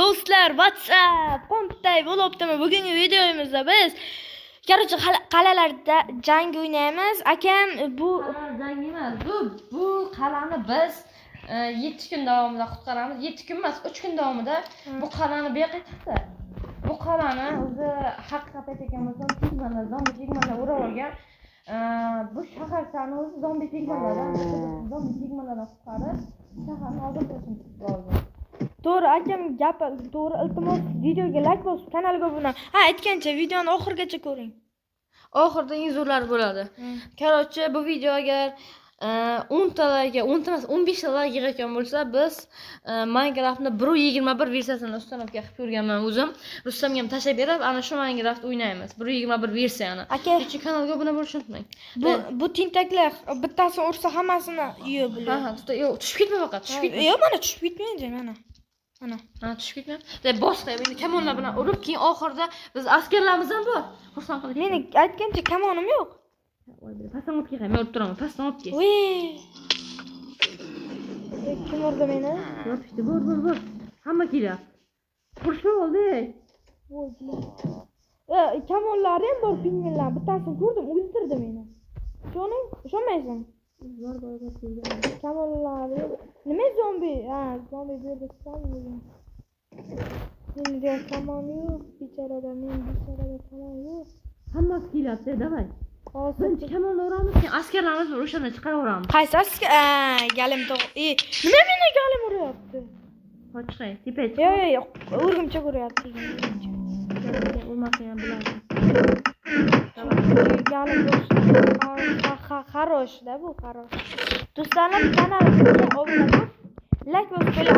Do'stlar, WhatsApp qanday bo'lyaptimi? Bugungi videomizda biz короче qal'alarda jang o'ynaymiz. Akam bu Jang emas. Bu qal'ani biz 7 kun davomida qutqaramiz. 7 kun emas, 3 kun davomida bu qal'ani bu yoqqa chiqdi. Bu qal'ani o'zi haqiqat aytgan bo'lsam, pigmanlar, zombi pigmanlar o'rab olgan. Bu shaharchani o'zi zombi pigmanlardan, zombi pigmanlardan qutqarib, shaharni ozod qilishimiz lozim. To'g'ri, akam gapi to'g'ri. Iltimos, videoga like bosib, kanalga obuna. Ha, aytgancha videoni oxirigacha ko'ring. Oxirida eng zo'rlari bo'ladi. Короче, bu video agar 10 ta like, 10 ta emas, 15 ta like yig'ayotgan bo'lsa, biz Minecraftni 1.21 versiyasini установка qilib ko'rganman o'zim. Rustamga ham tashlab berib, ana shu Minecraft o'ynaymiz. 1.21 versiyani. Aka, Shuning uchun kanalga obuna bo'lishni unutmang. Bu tentaklar bittasini ursa hammasini yeyib Ha, ha, yo'q, tushib ketma faqat, tushib ketma. Yo'q, mana tushib ketmaydi, mana. Mana. Ha, tushib ketma. De, bosqa endi kamonlar bilan urib, keyin oxirida biz askarlarimiz ham bor. Xursand qilish. Meni aytgancha kamonim yo'q. Pastdan olib kel, men urib turaman, pastdan olib kel. Voy. Kim urdi meni? Yopishdi, bor, bor, bor. Hamma kelyapti. Qurshab oldi. Voy, kamonlari ham bor pingvinlar. Bittasini ko'rdim, o'ldirdi meni. Ishoning, ishonmaysan. Bor, bor, bor, kelgan. Kamonlari. Nima zombi? Ha, zombi bu yerda degan. Menda kamon yo'q, bechorada, men bechorada kamon yo'q. Hammasi kelyapti, давай. Hozir Birinchi kamonni uramiz, keyin askarlarimiz bor, o'shanda chiqaraveramiz. Qaysi askar? Ha, galim to'g'ri. E, nima meni galim uryapti? Hop, chiqay, tepaga chiq. Yo'q, yo'q, yo'q, o'rgimchak uryapti. Urmasang ham bilardim. Galim хорош da bu, хорош. Do'stlarim, kanalimga obuna bo'lib, like bosib qo'yinglar.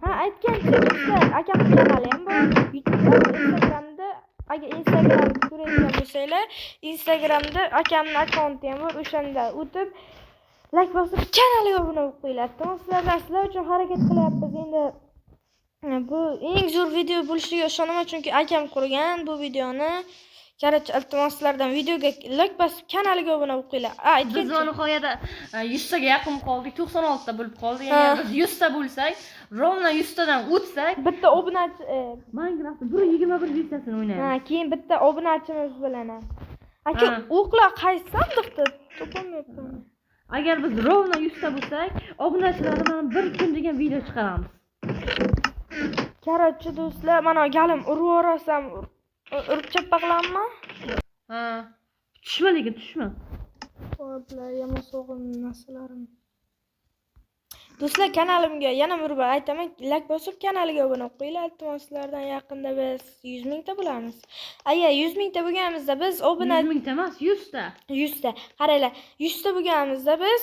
Ha, aytgancha do'stlar, akamning kanali ham bor. Instagramda, agar Instagramni ko'rayotgan bo'lsanglar, Instagramda akamning akkaunti ham bor. O'shanda o'tib like bosib kanaliga obuna bo'lib qo'yinglar. Sizlardan sizlar uchun harakat qilyapmiz. Endi bu eng zo'r video bo'lishiga ishonaman, chunki akam qurgan bu videoni. Короче, iltimos sizlardan videoga like bosib kanaliga obuna bo'lib qo'yinglar. Ha, Biz aytgancha nihoyatda 100 taga yaqin qoldik, 96 ta bo'lib qoldik. Agar biz 100 ta bo'lsak, ровно 100 tadan o'tsak, bitta obunachi Minecraftni 1.21 versiyasini o'ynaymiz. Ha, keyin bitta obunachimiz bilan. Aka, Ha. o'qlar qaysi sandiqda? Topolmayapman. Agar biz ровно 100 ta bo'lsak, obunachilar bilan bir kun degan video chiqaramiz. Короче, do'stlar, mana galim urib yuborasam, urib chappa qilamanmi? Ha. Tushma lekin, tushma. Voy, bular yomon so'g'in narsalarim. Do'stlar, kanalimga yana bir bor aytaman, like bosib kanaliga obuna bo'lib qo'yinglar. Iltimos sizlardan yaqinda biz 100 mingta bo'lamiz. Agar 100 mingta bo'lganimizda biz obuna 100 mingta emas, 100 ta. 100 ta. Qaranglar, 100 ta bo'lganimizda biz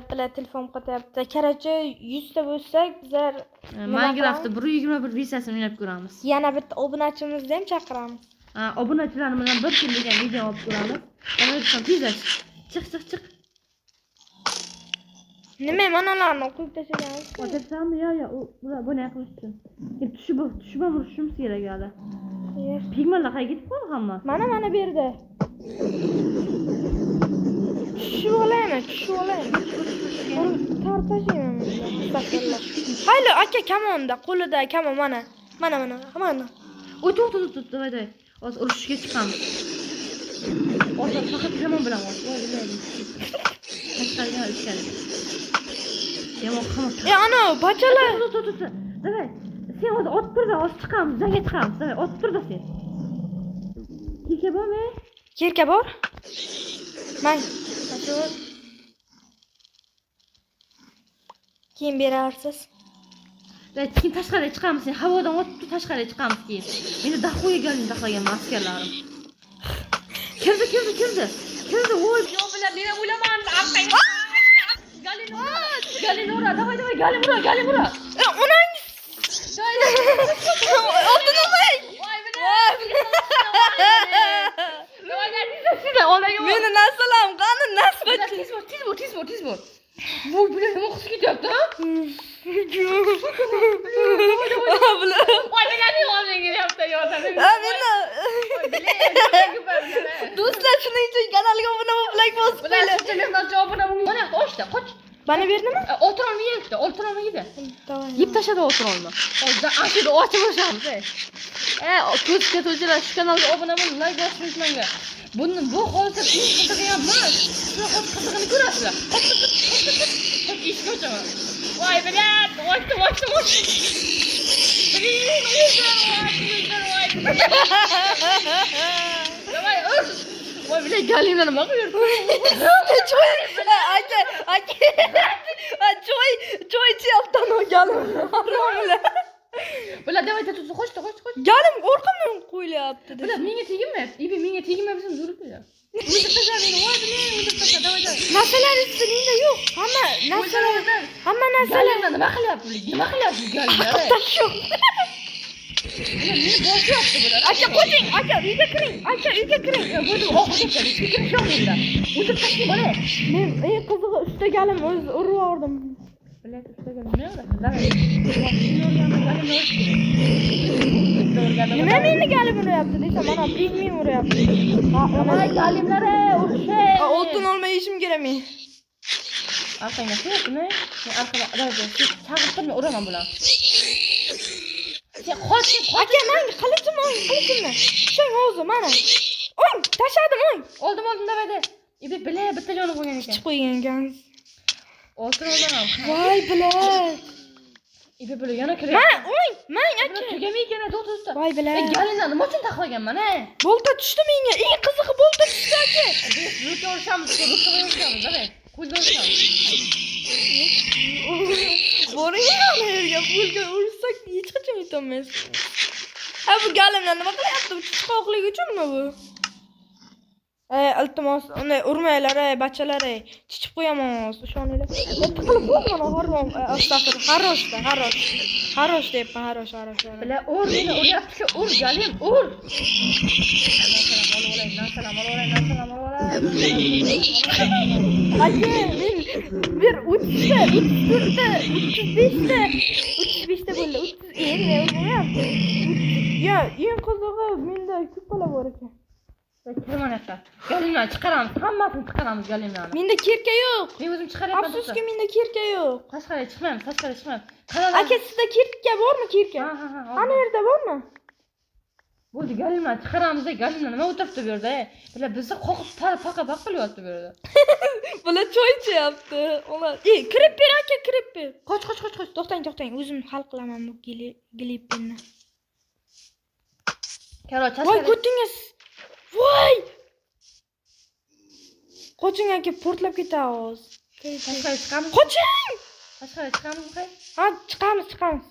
bilan telefon qotyapti. Короче, 100 ta bo'lsak, bizlar nima Minecraftni qilamiz? 1.21 versiyasini o'ynab ko'ramiz. Yana bitta obunachimizni ham chaqiramiz. Ha, obunachilar bilan bir kun degan video olib ko'ramiz. Давай, Rustam, tezlash. Chiq, chiq, chiq. Nima manalarni qo'yib tashlaganmiz? O'tirsanmi? Yo, yo, ular buni qilish uchun. Keyin tushib ham urishimiz kerak hali. Pigmanlar qayerga ketib qoldi hamma? Mana, mana bu yerda. Tushib olaymi? Tushib olaymi? Urib tartib tashlayman. Astag'firulloh. Hayli, aka kamonda, qo'lida kamon mana. Mana, mana, mana. O't, o't, o't, o't, давай, давай. Hozir urushga chiqamiz. Hozir faqat kamon bilan ot. Voy, biladim. Tashqariga ichkari. Yomon qamon. E, ana, bachalar. To'xta, to'xta, to'xta. Давай. Sen hozir otib turda, hozir chiqamiz, jangga chiqamiz. Давай, otib turda sen. Keka bormi? Кирка bor? Man. Shu. Keyin berarsiz. Давай, keyin tashqariga chiqamiz. Sen havodan otib tur, tashqariga chiqamiz keyin. Meni дохуя galin taxlaganman askarlarim. Kirdi, kirdi, kirdi. Kirdi, voy. Yo'q, bilan men ham o'laman. Galin ura. Galin ura. Давай, давай, galin ura, galin ura. E, onang. Oldin olmang. Voy, bilan. Voy, tez, oldinga Meni narsalarim qani nasib. Tez bor, tez bor, tez bor, tez bor. Voy, bular nima qilib ketyapti, ha? Bular. Voy, bilan oldinga kelyapti, yordam. Ha, meni. Do'stlar, shuning uchun kanalga obuna bo'lib like bosib Bular qo'yinglar. shuncha mehnat javobini bunga. Mana yoqda ochdi, qoch. Bana berdimi? Oltin olma yeyapti, oltin olma yedi. Давай. Yeb tashladi oltin olma. Hozir ashuni ochib urishamiz. Ko'z ketuvchilar shu kanalga obuna bo'lib, like bosishni unutmanglar. Buni bu hozir eng qizig'i ham emas. Sizlar hozir qizig'ini ko'rasizlar. Qoch, qoch, qoch, qoch, qoch. Eshikni ochaman. Voy, блядь, ochdim, ochdim, ochdim. Блин, o'ldim, o'ldim, voy. Давай, ur. Voy, блядь, galimlar nima qilyapti? Choy, aka, aka. Choy, choy ichyapti anavi galim. Haromlar. Bular, давай, tut, qoch, qoch, qoch. Galim orqamdan qo'yilyapti. Bular menga teginmayapti. Ibi menga teginmayapsan, zo'rib qo'yapti. O'ldirib tashla meni, voy, блин, o'ldirib tashla, давай, давай. Narsalar menda yo'q. Hamma narsalar, hamma narsalar. Galimlar nima qilyapti? Nima qilyapti galimlar? Yo'q. Bular meni bosyapti bular. Aka, qoching, aka, uyga kiring. Aka, uyga kiring. Bo'ldi, oxirgi ketadi. Ichga kirish yo'q menda. O'ldirib tashlang bola. Men eng qizig'i uchta galim o'zi urib yubordim. Блядь, uchta galim nima bo'ladi? Давай. Galimni urish kerak. Nima meni galim uryapti desam, mana pingvin uryapti. Ha, Voy, galimlar, urushing. Oltin olma yeyishim kerak men. Orqangga qo'yaptimi? Men orqadan, давай, давай, chaqirib turma, uraman bularni. Sen qoch, sen qoch. Aka, men qilichim, oling, qilichimni. Tushing o'zi, mana. Oling, tashladim, oling. Oldim, oldim, давай, давай. Ibi, бля, bitta joni qolgan ekan. Chiqib qo'ygan ekansiz. Oltin oldim. Voy, блядь. Ibi, bular yana Man, kiryapti. oling, man Bular aka. tugamay ekan, to'xta, to'xta. Voy, блядь. Galimlar nima uchun taxlaganman, a? Bolta tushdi menga. Eng qizig'i bolta tushdi aka. Biz рукой urishamiz, рукой urishamiz, давай. Qo'lda urishamiz. Boring ana yerga, qo'lga ursak hech qachon yetolmaysiz. Ha, bu galimlar nima qilyapti? Bu chichqoqlik uchunmi bu? Ey, iltimos, unday urmanglar, ey, bachalar, ey. Chichib qo'yaman hozir, ishoninglar. Tiqilib qo'y mana harom, astag'firullah. Хорош da, хорош. Хорош deyapman, хорош, хорош. Бля, ur, meni uryapti-ku, ur, galim, ur. Narsalarni olib olay, narsalarni olib olay, narsalarni olib olay. Aka, men bir 30ta, 34ta, 35ta, 35ta bo'ldi. 30 endi urmayapti. Yo, eng qizig'i menda ko'p bor ekan. Kirman yoqqa. Galimlarni chiqaramiz, hammasini chiqaramiz galimlarni. Menda кирка yo'q. Men o'zim chiqaryapman. Afsuski, menda кирка yo'q. Tashqariga chiqmaymiz, tashqariga chiqmaymiz. Qalalar. Aka, sizda кирка bormi, кирка? Ha. Ana yerda bormi? Bo'ldi, galimlarni chiqaramiz, galimlar nima o'tiribdi bu yerda? Bular bizni qoqib paqa paq qilyapti bu yerda. Bular choy ichyapti. Ular. Ey, kirib ber aka, kirib ber. Qoch, qoch, qoch, qoch. To'xtang, to'xtang, o'zim hal qilaman bu glipinni. Короче, Voy, tashqari. ko'tingiz. Voy! Qoching aka, portlab ketadi hozir. Tashqariga chiqamiz. Qoching! Tashqariga chiqamizmi? Hay? Ha, chiqamiz, chiqamiz.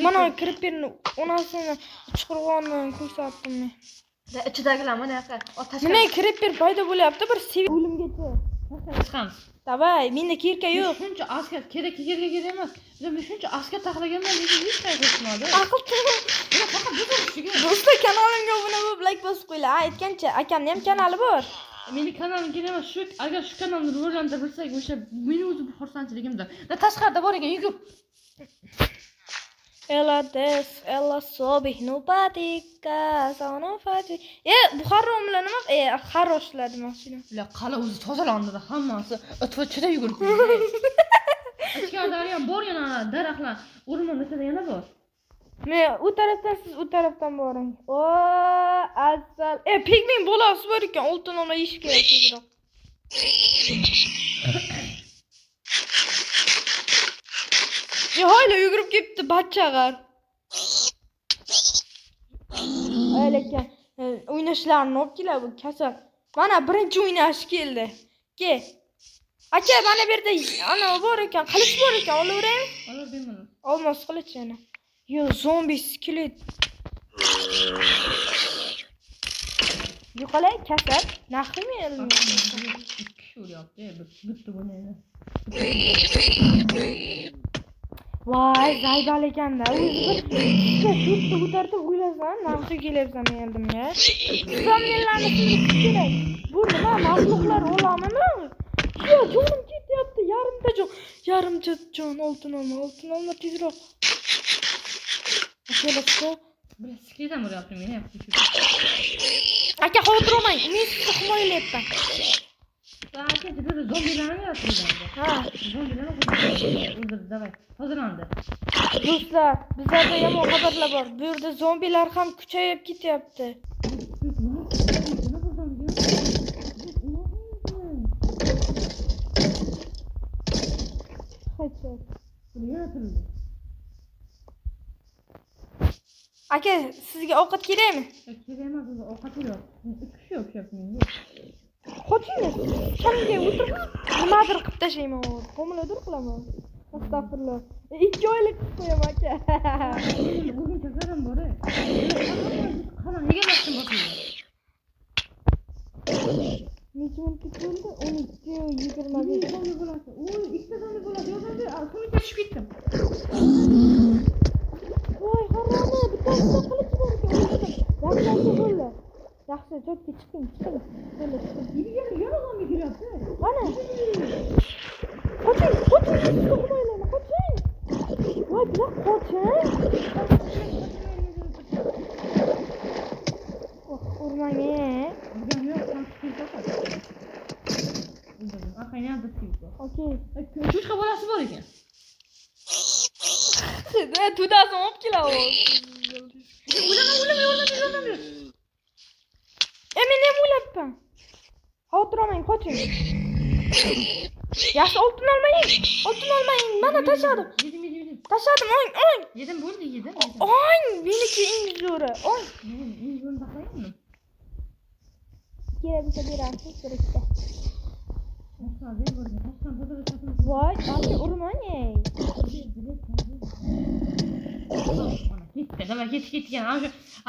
Mana creeperni onasini chiqurg'onni ko'rsatdim men. Ichidagilar mana yoqqa. Tashqari. Nima creeper paydo bo'lyapti bir sev o'limgacha. Tashqariga chiqamiz. Давай, menda кирка yo'q. Shuncha askar kerak, kerak, kerak emas. Men shuncha askar taxlaganman, lekin hech qayerga chiqmadi. Aql Bular faqat biz urishiga. Do'stlar, kanalimga obuna bo'lib, like bosib qo'yinglar. Ha, aytgancha, akamni ham kanali bor. Meni kanalim kerak emas. Shu agar shu kanalni rivojlantira bilsak, o'sha meni o'zim xursandchiligimda. Tashqarida bor ekan, yugur. Ela des, ela sobe no patika, sono fati. E, bu haromlar nima? E, хорош lar demoqchi edim. Bular qala o'zi tozalandi hammasi. It va chida yugurib. Ichkarida ham bor yana daraxtlar. O'rmon ichida yana bor. Men u tarafdan, siz u tarafdan boring. O, asal. E, pigmen bolasi bor ekan, oltin olma yeyish kerak tezroq. E, hoyla yugurib ketdi bachchag'ar. Lekin o'ynashlarini olib keladi bu kasal. Mana birinchi o'ynash keldi. Ke. Aka, mana bu yerda ana bor ekan, qilich bor ekan, olaveraymi? Olar bemalol. Olmos qilich yana. Yo, zombi skelet. Yo'qolay kasal. Naqmi endi? Ikki kishi uryapti, bitta buni. Voy, zaybal ekanda. O'zi bir ikkita to'rtta ko'tarib o'ylasan, naqshi kelyapsan men oldimga. Zombilarni sindirish kerak. Bu nima maxluqlar olamimi? Yo, jonim ketyapti, yarimta jon. Yarimcha jon, oltin olma, oltin olma tezroq. Akalar, Bular skelet ham uryapti meni ham. Aka, xavotir olmang. Men sizni himoyalayapman. Aka, bir zombilarni yaratilgandi. Ha. Zombilarni o'ldirdi, давай. Tozalandi. Do'stlar, bizlarda yomon xabarlar bor. Bu yerda zombilar ham kuchayib ketyapti. Nima bu zombi? Headshot. Yaratildi. Aka, sizga ovqat kerakmi? Kerak emas, o'zi ovqat yo'q. 3 kishi yopishyapti menga. Qoching. Shamga o'tirib nimadir qilib tashlayman. Homilador qilaman. Astag'firullah. 2 oylik qilib qo'yaman aka. O'zim kasalim bor. Qani, nega bosdim boshimga? Necha minut bo'ldi? 12:25. Zombi bo'ladi. Oy, ikkita zombi bo'ladi. Yordam ber. Suvga tushib ketdim. Voy, haromi, bittasida qilich bor ekan. O'ldim. Yaxshi aka bo'ldi. Yaxshi, cho'tga chiqing, chiqing. Bo'ldi, chiqing. Yana yana zombi kelyapti. Qani? Qoching, qoching, sizni himoyalayman, qoching. Voy, bular qoching. Oh, urmang, e. Urgam yo'q, ham tushib ketdi. O'ldirdim. Orqangdan ham bitta bor. Okey. Cho'chqa bolasi bor ekan. To'dasini olib keladi. O'lama, o'lama, yordam ber, yordam ber. E, men ham o'lyapman. Xavotir olmang, qoching. Yaxshi, oltin olmang. Oltin olmang. Mana tashladim. Yedim, yedim, yedim. Tashladim, ong, ong. Yedim bo'ldi, yedim. Yedim. Ong, meniki eng zo'ri. Ong. Men eng zo'rini taqlaymanmi? Kerak bo'lsa berasiz, kerakda. Toshdan ber bo'ldi. Toshdan tozalashasiz. Voy, aka urmang, ey. Mana ketdi, давай, ketdi, ketdi.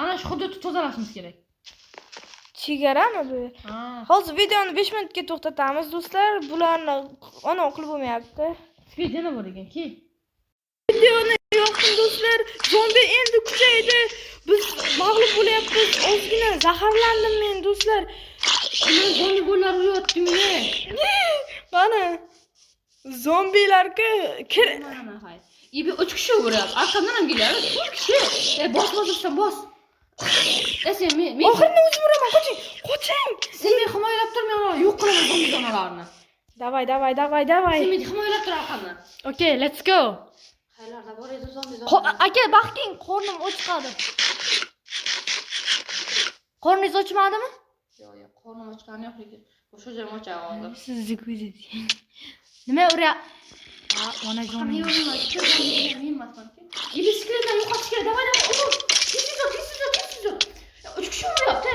Ana shu hududni tozalashimiz kerak. Chegarami bu? Ha. Hozir videoni 5 minutga to'xtatamiz, do'stlar. Bularni ona qilib bo'lmayapti. Skelet yana bor ekan, ke. Videoni yoqsin do'stlar. Zombi endi kuchaydi. Biz mag'lub bo'lyapmiz. Ozgina zaharlandim men do'stlar. Nima zombi gollar uryapti menga? Mana zombilarga kir Mana hay. Ibi 3 kishi uryapti. Arkamdan ham kelyapti. 4 kishi. E, bos, bos, bos. E, sen men Oxirini o'zim uraman. Qoching. Qoching. Sen meni himoyalab tur, men ularni yo'q qilaman zombi zonalarni. Давай, давай, давай, давай. Sen meni himoyalab tur arqamdan. Okey, let's go. Qayerlarda bor edi zombi Aka, baqing, qornim ochqadi. Qorningiz ochmadimi? Yo'q, yo'q, qornim ochgani yo'q lekin shu joyim ochag'i oldi. Sizni ko'zingiz. Nima urya? Ha, onajonim. Ibi skeletlarni yo'qotish kerak. Давай, давай, ur. Tez tez ur, tez tez ur, tez tez ur. 3 kishi uryapti.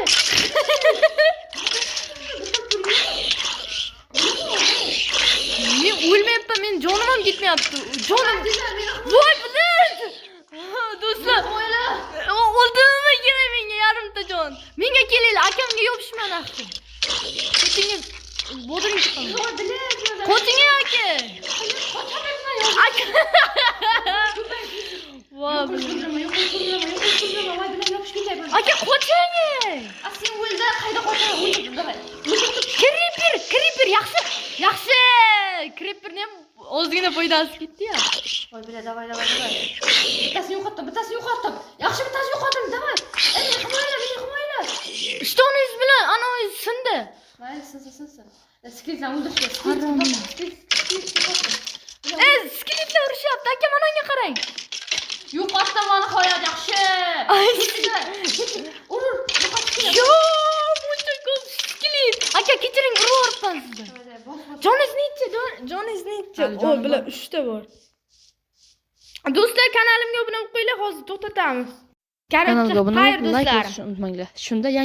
Men o'lmayapman, men jonim ham ketmayapti. Jonim. Voy, bilit! Do'stlar, o'ldirma kerak menga yarimta jon. Menga kelinglar, akamga yopishma naqshi. Ketingiz bodring chiqaman. Qoching aka. Aka. Voy, bilit. Aka, qoching. Sen o'ldi, qayda qochaman? O'ldirdim, давай. Creeper, creeper yaxshi. Yaxshi. Creeperni ham ozgina foydasi ketdi-ya. Voy bila, давай, давай, давай. Bittasini yo'qotdim, bittasini yo'qotdim. Yaxshi, bittasini yo'qotdim, давай. Ey, meni himoyala, meni himoyala. Ishtoningiz bilan anavingiz sindi. Mayli, sinsin, sinsin. Skeletlarni o'ldirish kerak. Harom. Skelet. E, skeletlar urushyapti. Aka, mana unga qarang. Yo'qotdim va nihoyat yaxshi. Ay. Ur, ur, yo'qotish kerak. Yo, buncha ko'p skelet. Aka, kechiring, urib yuboribman sizni. Bos, bos. Joningiz necha? Joningiz necha? Hali O, jonim bular bor. 3 ta bor. Do'stlar, kanalimga obuna bo'lib qo'yinglar, hozir to'xtatamiz. Kanalga obuna Xayr bo'lib, like do'stlar. bosishni unutmanglar. Shunda yangi